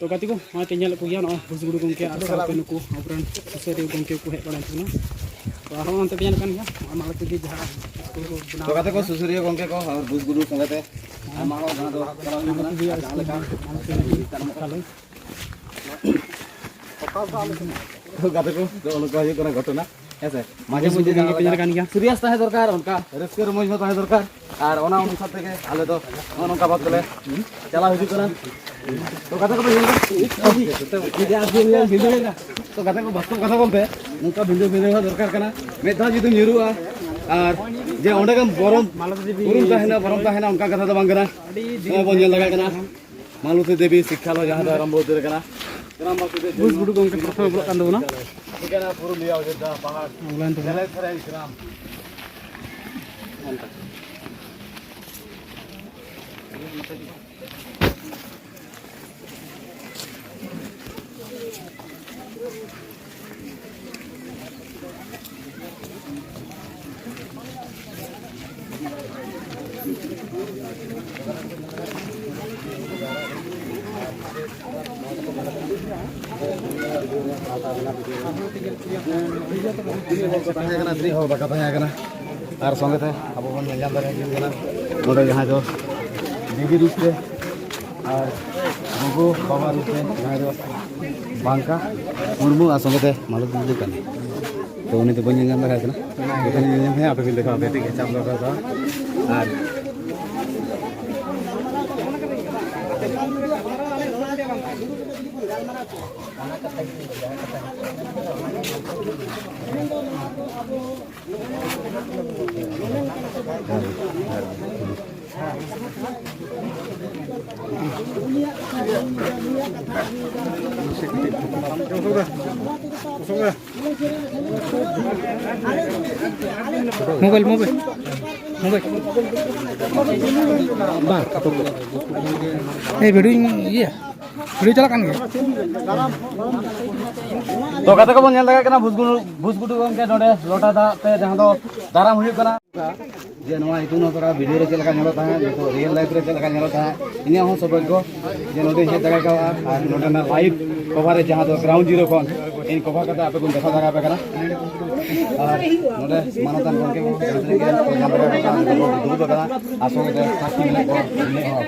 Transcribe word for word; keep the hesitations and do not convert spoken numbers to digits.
ᱛᱚ ᱜᱟᱛᱮ ᱠᱚ, ᱱᱚᱜᱼᱚᱭ ᱯᱮ ᱧᱮᱞᱮᱫ ᱠᱚᱜᱮᱭᱟ, ᱱᱚᱜᱼᱚᱭ ᱵᱷᱩᱥᱜᱩᱰᱩ ᱜᱚᱢᱠᱮ ᱟᱨ ᱥᱟᱶᱛᱮ ᱱᱩᱠᱩ ᱟᱵᱚᱨᱮᱱ ᱥᱩᱥᱟᱹᱨᱤᱭᱟᱹ ᱜᱚᱢᱠᱮ ᱠᱚ ᱦᱮᱡ ᱵᱟᱲᱟᱭᱮᱱ ᱛᱟᱵᱚᱱᱟ᱾ ᱛᱚ ᱟᱨᱦᱚᱸ ᱚᱱᱛᱮ ᱯᱮ ᱧᱮᱞ ᱠᱟᱱ ᱜᱮᱭᱟ, ᱟᱨ ᱢᱟᱲᱟᱝ ᱛᱮᱜᱮ ᱡᱟᱦᱟᱸ ᱥᱠᱩᱞ ᱠᱚ ᱵᱮᱱᱟᱣ ᱛᱚ ᱜᱟᱛᱮ ᱠᱚ, ᱠᱟᱱᱟ᱾ ᱥᱩᱥᱟᱹᱨᱤᱭᱟᱹ ᱜᱚᱢᱠᱮ ᱠᱚ ᱟᱨ ᱵᱷᱩᱥᱜᱩᱰᱩ ᱥᱚᱸᱜᱮ ᱛᱮ ᱟᱭᱢᱟ ᱦᱚᱲ ᱡᱟᱦᱟᱸ ᱫᱚ ᱪᱟᱞᱟᱣ ᱦᱩᱭᱩᱜ ᱠᱟᱱᱟ, ᱟᱨ ᱡᱟᱦᱟᱸ ᱞᱮᱠᱟ ᱛᱚ ᱜᱟᱛᱮ ᱠᱚ, ᱱᱚᱜᱼᱚ ᱱᱚᱝᱠᱟ ᱦᱩᱭᱩᱜ ᱠᱟᱱᱟ ᱜᱷᱚᱴᱚᱱᱟ, ᱦᱮᱸ ᱥᱮ? ᱢᱟᱡᱷᱮ ᱢᱚᱫᱽᱫᱷᱮ ᱡᱟᱦᱟᱸ ᱞᱮᱠᱟ ᱧᱮᱞ ᱠᱟᱱ ᱜᱮᱭᱟ᱾ Serious ᱛᱟᱦᱮᱸ ᱫᱚᱨᱠᱟᱨ, ᱚᱱᱠᱟ ᱨᱟᱹᱥᱠᱟᱹ ᱨᱚᱢᱚᱡᱽ ᱦᱚᱸ ᱛᱟᱦᱮᱸ ᱫᱚᱨᱠᱟᱨ, ᱟᱨ ᱚᱱᱟ ᱚᱱᱩᱥᱟᱨ ᱛᱮᱜᱮ ᱟᱞᱮ ᱫᱚ ᱱᱚᱜᱼᱚ ᱱᱚᱝᱠᱟ ᱵᱷᱟᱵᱽ ᱛᱮᱞᱮ ᱪᱟᱞᱟᱣ ᱦᱤᱡᱩᱜ ᱠᱟᱱᱟ᱾ ᱛᱚ ᱜᱟᱛᱮ ᱠᱚ ᱧᱮᱞ ᱫᱟ, ᱡᱩᱫᱤ ᱟᱨ ᱡᱩᱫᱤ ᱧᱮᱞ ᱵᱷᱤᱸᱫᱟᱹᱲ ᱮᱱᱟ, ᱛᱚ ᱜᱟᱛᱮ ᱠᱚ ᱵᱟᱥᱛᱚᱵ ᱠᱟᱛᱷᱟ ᱵᱚᱞᱛᱮ ᱱᱚᱝᱠᱟ ᱵᱷᱤᱸᱫᱟᱹᱲ ᱵᱷᱤᱸᱫᱟᱹᱲ ᱦᱚᱸ ᱫᱚᱨᱠᱟᱨ ᱠᱟᱱᱟ᱾ ᱢᱤᱫ ᱫᱷᱟᱣ ᱡᱩᱫᱤᱢ ᱧᱩᱨᱩᱜᱼᱟ ᱟᱨ ᱡᱮ ᱚᱸᱰᱮ ᱜᱮᱢ ᱵᱚᱨᱚᱢ ᱩᱨᱩᱢ ᱛᱟᱦᱮᱱᱟ, ᱵᱚᱨᱚᱢ ᱛᱟᱦᱮᱱᱟ, ᱚᱱᱠᱟ ᱠᱟᱛᱷᱟ ᱫᱚ ᱵᱟᱝ ᱠᱟᱱᱟ᱾ ᱱᱚᱜᱼᱚᱭ ᱵᱚᱱ ᱧᱮᱞ ᱫᱟᱲᱮᱭᱟᱜ ᱠᱟᱱᱟ ᱢᱟᱞᱚᱛᱤ ᱫᱮᱵᱤ ᱥᱤᱠᱠᱷᱟᱞᱚᱭ ᱡᱟᱦᱟᱸ ᱫᱚ ᱟᱨᱟᱢᱵᱷᱚ ᱩᱛᱟᱹᱨ ᱟᱠᱟᱱᱟ᱾ ᱜᱨᱟᱢ ᱵᱟᱥᱤ ᱫᱚ ᱵᱷᱩᱥᱜᱩᱰᱩ ᱜᱚᱢᱠᱮ ᱯᱨᱚᱛᱷᱚᱢᱮ ᱵᱚᱞᱚᱜ ᱠᱟᱱ ᱛᱟᱵᱚᱱᱟ᱾ ᱴᱷᱤᱠᱟᱹᱱᱟ ᱯᱩᱨᱩᱞᱤᱭᱟᱹ ᱚᱡᱳᱫᱽᱫᱷᱟ ᱯᱟᱦᱟᱲ ᱚᱱᱞᱟᱭᱤᱱ ᱛᱮ ᱥᱮᱞᱮᱫ ᱥᱮᱨᱮᱧ ᱜᱨᱟᱢ᱾ ᱛᱟᱦᱮᱸ ᱠᱟᱱᱟ, ᱛᱤᱱᱟᱹᱜ ᱦᱚᱲ ᱵᱟᱠᱚ ᱛᱟᱦᱮᱸ ᱠᱟᱱᱟ᱾ ᱟᱨ ᱥᱚᱸᱜᱮ ᱛᱮ ᱟᱵᱚ ᱵᱚᱱ ᱧᱮᱞ ᱧᱟᱢ ᱫᱟᱲᱮᱭᱟᱜ ᱠᱟᱱᱟ ᱱᱚᱰᱮ ᱡᱟᱦᱟᱸᱭ ᱫᱚ ᱫᱤᱫᱤ ᱨᱩᱯ ᱛᱮ ᱟᱨ ᱜᱚᱜᱚ ᱵᱟᱵᱟ ᱨᱩᱯ ᱛᱮ ᱡᱟᱦᱟᱸᱭ ᱫᱚ ᱵᱟᱝᱠᱟ ᱢᱩᱨᱢᱩ ᱟᱨ ᱥᱚᱸᱜᱮ ᱛᱮ ᱢᱟᱞᱚᱛᱤ ᱫᱤᱫᱤ ᱠᱟᱱᱟ᱾ ᱛᱚ ᱩᱱᱤ ᱫᱚ ᱵᱟᱹᱧ ᱧᱮᱞ ᱧᱟᱢ ᱫᱟᱲᱮᱭᱟᱭ ᱠᱟᱱᱟ᱾ ᱡᱚᱠᱷᱚᱱᱤᱧ ᱧᱮᱞ ᱧᱟᱢ ᱦᱮᱸ ᱟᱯᱮ ᱵᱤᱱ ᱫᱮᱠᱷᱟᱣ ᱟᱯᱮᱭᱟ, ᱴᱷᱤᱠ ᱟᱪᱷᱮ, ᱪᱟᱯ ᱫᱚ ᱦᱟᱛᱟᱣ ᱫᱚ᱾ ᱟᱨ ᱢᱳᱵᱟᱭᱤᱞ, ᱢᱳᱵᱟᱭᱤᱞ, ᱢᱳᱵᱟᱭᱤᱞ᱾ ᱵᱟᱝ, ᱮᱭ ᱵᱷᱤᱰᱤᱭᱳᱧ ᱤᱭᱟᱹ, ᱵᱷᱤᱰᱤᱭᱳ ᱪᱟᱞᱟᱜ ᱠᱟᱱ ᱜᱮᱭᱟ᱾ ᱛᱚ ᱜᱟᱛᱮ ᱠᱚᱵᱚᱱ ᱧᱮᱞ ᱫᱟᱲᱮᱭᱟᱜ ᱠᱟᱱᱟ, ᱵᱷᱩᱥᱜᱩᱰᱩ, ᱵᱷᱩᱥᱜᱩᱰᱩ ᱜᱚᱢᱠᱮ ᱱᱚᱰᱮ ᱞᱚᱴᱟ ᱫᱟᱜ ᱛᱮ ᱡᱟᱦᱟᱸ ᱫᱚ ᱫᱟᱨᱟᱢ ᱦᱩᱭᱩᱜ ᱠᱟᱱᱟ᱾ ᱡᱮ ᱱᱚᱣᱟ ᱤᱛᱩᱱ ᱟᱥᱲᱟ ᱵᱷᱤᱰᱤᱭᱳ ᱨᱮ ᱪᱮᱫ ᱞᱮᱠᱟ ᱧᱮᱞᱚᱜ ᱛᱟᱦᱮᱸᱫ, ᱱᱤᱛᱚᱜ ᱨᱤᱭᱮᱞ ᱞᱟᱭᱤᱯᱷ ᱨᱮ ᱪᱮᱫ ᱞᱮᱠᱟ ᱧᱮᱞᱚᱜ ᱛᱟᱦᱮᱸᱫ, ᱤᱧᱟᱹᱜ ᱦᱚᱸ ᱥᱚᱵᱷᱟᱜᱜᱚ ᱡᱮ ᱱᱚᱰᱮᱧ ᱦᱮᱡ ᱫᱟᱲᱮ ᱠᱟᱣᱟ᱾ ᱟᱨ ᱱᱚᱰᱮᱱᱟᱜ ᱞᱟᱭᱤᱵᱷ ᱠᱚᱵᱷᱟᱨᱮᱡᱽ ᱡᱟᱦᱟᱸ ᱫᱚ ᱜᱨᱟᱣᱩᱱᱰ ᱡᱤᱨᱳ ᱠᱷᱚᱱ ᱤᱧ ᱠᱚᱵᱷᱟᱨ ᱠᱟᱛᱮ ᱟᱯᱮ ᱠᱚᱧ ᱫᱮᱠᱷᱟᱣ ᱫᱟᱲᱮ ᱟᱯᱮ ᱠᱟᱱᱟ᱾ ᱟᱨ ᱱᱚᱰᱮ ᱢᱟᱱᱚᱛᱟᱱ ᱜᱚᱢᱠᱮ ᱠᱚ ᱡᱟᱦᱟᱸ ᱛᱤᱱᱟᱹᱜ ᱜᱮ ᱯᱨᱳᱜᱨᱟᱢ ᱨᱮ ᱫᱩᱲᱩᱵ ᱟᱠᱟᱱᱟ, ᱟᱥᱚᱠᱟᱭ ᱛᱮ ᱥᱟᱹᱠᱷᱤ ᱢᱮᱱᱟᱜ ᱠᱚᱣᱟ ᱩᱱᱤ ᱦᱚᱸ᱾